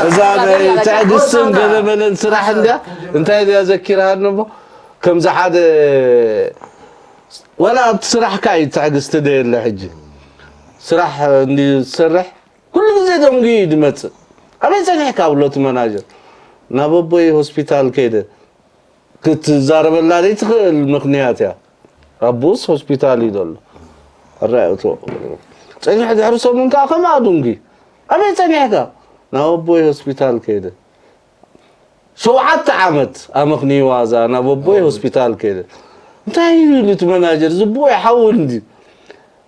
እዛ ናይ ትዕግስትን ገለመለን ስራሕ እንድያ እንታይ ድያ ዘኪርሃኒ እሞ ከምዚ ሓደ ወላ ኣብቲ ስራሕካ እዩ ትዕግስቲ ደየለ ሕጂ ስራሕ እንድዩ ዝሰርሕ ኩሉ ግዜ ደንጉዩ እዩ ዝመፅእ ኣበይ ፀኒሕካ ብሎ እቲ መናጀር ናብ ኣቦይ ሆስፒታል ከይደ ክትዛረበላ ዘይትኽእል ምኽንያት እያ ኣቦስ ሆስፒታል እዩ ዘሎ ኣራይ እቶ ፀኒሑ ድሕሪ ሰሙን ከዓ ከምኣ ድንጉ ኣበይ ፀኒሕካ ናብ ኣቦይ ሆስፒታል ከይደ ሸውዓተ ዓመት ኣመኽንይዋ እዛ ናብ ኣቦይ ሆስፒታል ከይደ እንታይ እዩ ኢሉ እቲ መናጀር ዝብኡ ይሓው እንዲ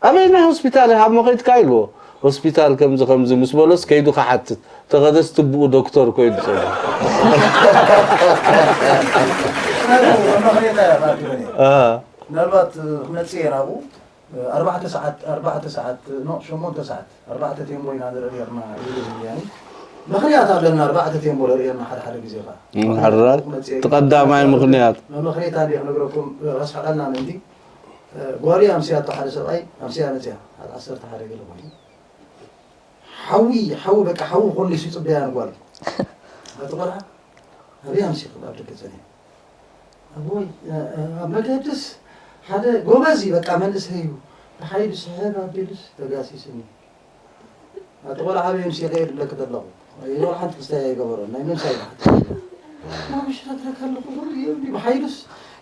ኣበይ ናይ ሆስፒታል ሃሞ ከይድካ ኢልዎ ሆስፒታል ከምዚ ከምዚ ምስ በሎስ ከይዱ ክሓትት ተኸደስ ትብኡ ዶክተር ኮይኑ ጸ ምናልባት ክመፅእ እየ ናብኡ ኣርባዕተ ሰዓት ኣርባዕተ ሰዓት ኖ ሸሞንተ ሰዓት ኣርባዕተ ቴምቦ ኢና ንርኢ ነርና ይብል ያኒ ምኽንያት ኣለና ኣርባዕተ ቴምቦ ንርእየና ሓደ ሓደ ግዜ ኸዓ ምሕራር እቲ ቀዳማይ ምኽንያት መምኽኔታ እንዲ ክነግረኩም ኣስሓቐልና ምእንቲ ጓልዮ ኣምስያቶ ሓደ ሰብኣይ ኣምስያ መፅያ ኣብ ዓሰርተ ሓደ ገለ ኮይኑ ሓዊ ሓዊ በቃ ሓዊ ኮሊሱ ይፅበያ ንጓል እቲ ቆልዓ ኣበይ ኣምሲኹም ኣብ ደገ ፀኒሑ ኣቦይ ኣብ መገድስ ሓደ ጎበዝ እዩ በቃ መንእሰይ እዩ ብሓይሉ ስሕብ ኣቢሉስ ተጋሲስኒ ኣቲ ቆልዓ ኣበይ ኣምሲኸ እየ ዝብለኪ ዘለኹ ይኖር ሓንቲ ክስታይ ኣይገበሮን ናይ ምንታይ ብሓይሉስ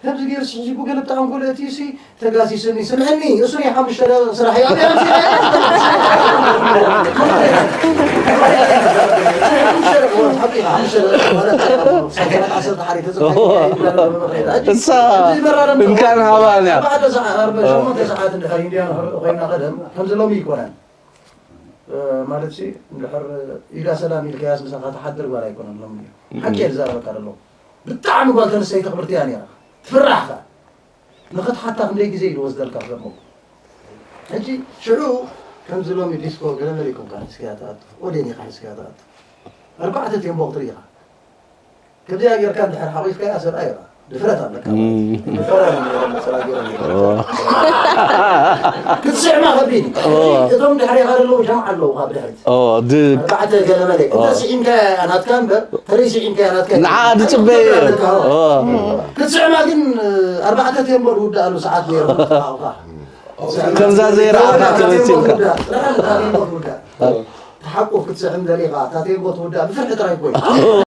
ከምዚ ገይሩ ስሒቡ ገለ ብጣዕሚ ጎለ እቲ እሲ ተጋሲስኒ ስምዕኒ እሱ ናይ ሓሙሽተ ደቂቕ ስራሕ እዩ ኣበይ ኣምሲኸ እሳ እንካን ሃባን እያ ኮይና ቀደም ከምዚ ሎሚ ይኮነን ማለት ሲ እንድሕር ኢዳ ሰላም ኢልካያስ ምሳኻ ትሓድር ጓል ኣይኮነን ሎሚ ሓቂ እየ ዝዛረበካ ዘሎ ብጣዕሚ ጓል ተንስተይቲ ክብርቲ እያ ነይራ ትፍራሕ ከ ንኽትሓታ ክንደይ ግዜ እዩ ዝወስደልካ ዘሎ ሕጂ ሽዑ ከምዚ ሎሚ ዲስኮ ገለመለ ይኮንካ ሒዝካያ ትኣቱ ኦዴን ኢኻ ሒዝካያ ትኣቱ ኣርባዕተ ቴምቦ ክትርኢ ኢኻ ከምዚኣ ጌርካ እንድሕር ሓቒፍካያ ሰብኣይ ኢኻ ድፍረት ኣለካ ክትስዕማ ከቢድ እዩ እቶም ድሕሬኻ ዘለዉ ጀምዓ ኣለዉ ካብ ድሕሪት ኣርባዕተ ገለመለ እንተ ስዒምካያ ናትካ እምበር ተለይ ስዒምካያ ናትካ ንዓ ድፅበ እየ ክትስዕማ ግን ኣርባዕተ ቴምቦ ዝውድኣሉ ሰዓት ነይሩ ከምዛ ዘይረኣኻ ተመሲልካ ተሓቁፍ ክትስዕም ደሊኻ እታ ቴምቦ ትውዳእ ብፍርሒ ጥራይ ኮይኑ